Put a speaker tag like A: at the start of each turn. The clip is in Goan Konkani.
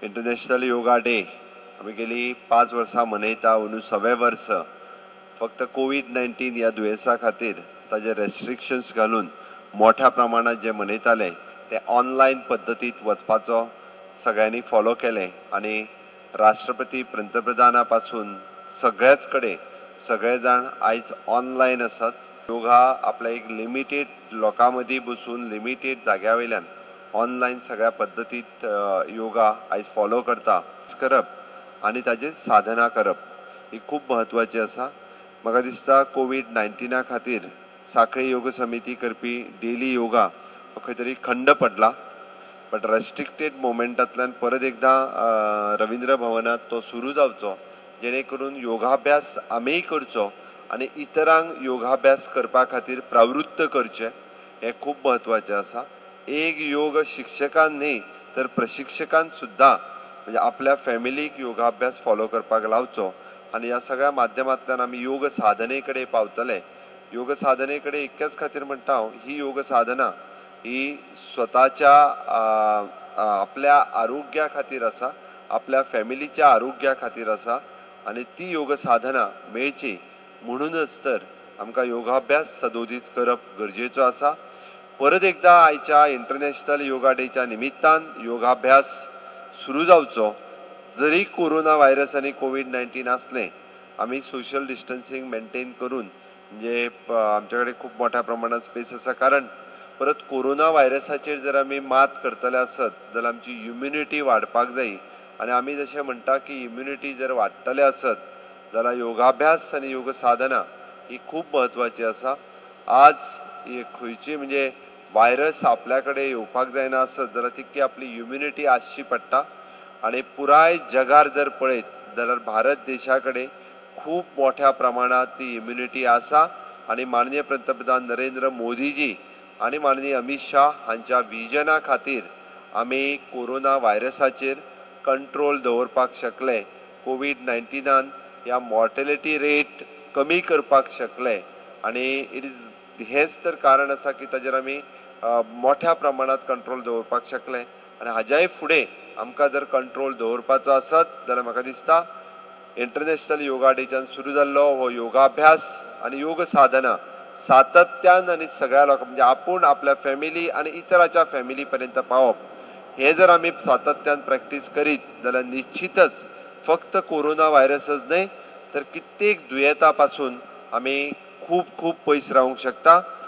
A: इंटरनॅशनल योगा डे आमी गेली 5 वर्सां मनयता. अंदू 6वें वर्स फक्त कोवीड-19 ह्या दुयेंसा खातीर ताजे रेस्ट्रिक्शन्स घालून मोठ्या प्रमाणात जे मनयताले ते ऑनलायन पद्दतीत वचपाचो सगळ्यांनी फॉलो केलें आनी राष्ट्रपती पंतप्रधाना पासून सगळ्याच कडेन सगळे जाण आयज ऑनलायन आसात. योगा आपल्या एक लिमिटेड लोकां मदीं बसून लिमिटेड जाग्या वयल्यान ऑनलायन सगळ्या पद्दतीत योगा आयज फॉलो करता करप आनी ताजेर साधना करप ही खूब म्हत्वाची आसा. म्हाका दिसता कोवीड-19 खातीर साखळी योग समिती करपी डेली योगा खंय तरी खंड पडला, बट रेस्ट्रिक्टेड मोमेंटांतल्यान परत एकदां रविंद्र भवनांत तो सुरू जावचो, जेणे करून योगाभ्यास आमीय करचो आनी इतरांक योगाभ्यास करपा खातीर प्रवृत्त करचें, हें खूब म्हत्वाचें आसा. एक योग शिक्षकान न्ही तर प्रशिक्षकान सुद्दां म्हणजे आपल्या फॅमिलीक योगाभ्यास फॉलो करपाक लावचो आनी ह्या सगळ्या माध्यमांतल्यान आमी योग साधने कडेन पावतले. योग साधने कडेन इतक्याच खातीर म्हणटा हांव, ही योग साधना ही स्वताच्या आपल्या आरोग्या खातीर आसा, आपल्या फॅमिलीच्या आरोग्या खातीर आसा आनी ती योग साधना मेळची म्हणूनच तर आमकां योगाभ्यास सदोदीत करप गरजेचो आसा. परत एकदां आयच्या इंटरनॅशनल योगा डेच्या निमित्तान योगाभ्यास सुरू जावचो. जरी कोरोना व्हायरस आनी कोवीड-19 आसलें, आमी सोशल डिस्टन्सींग मेंटेन करून म्हणजे आमचे कडेन खूब मोठ्या प्रमाणात स्पेस आसा, कारण परत कोरोना व्हायरसाचेर जर आमी मात करतले आसत जाल्यार आमची इम्युनिटी वाडपाक जाय आनी आमी जशें म्हणटा की इम्युनिटी जर वाडटले आसत जाल्यार योगाभ्यास आनी योग साधना ही खूब म्हत्वाची आसा. आज ही खंयची म्हणजे व्हायरस आपल्या कडेन येवपाक जायना आसत जाल्यार तितकी आपली इम्युनिटी आसची पडटा आनी पुराय जगार जर पळयत जाल्यार भारत देशा कडेन खूब मोठ्या प्रमाणात ती इम्युनिटी आसा आनी माननीय पंतप्रधान नरेंद्र मोदीजी आनी माननीय अमीत शाह हांच्या विजना खातीर आमी कोरोना व्हायरसाचेर कंट्रोल दवरपाक शकले. कोवीड-19 ह्या मॉर्टेलिटी रेट कमी करपाक शकले आनी it is हेंच तर कारण आसा की ताजेर आमी मोठ्या प्रमाणात कंट्रोल दवरपाक शकले आनी हाज्याय फुडें आमकां जर कंट्रोल दवरपाचो आसत जाल्यार म्हाका दिसता इंटरनॅशनल योगा डेच्यान सुरू जाल्लो हो योगाभ्यास आनी योग साधना सातत्यान आनी सगळ्या लोकांक म्हणजे आपूण आपल्या फॅमिली आनी इतराच्या फॅमिली पर्यंत पावप हे जर आमी सातत्यान प्रॅक्टीस करीत जाल्यार निश्चितच फक्त कोरोना व्हायरसच न्हय तर कित्येक दुयेंता पासून आमी खूब खूब पयस रावंक शकता.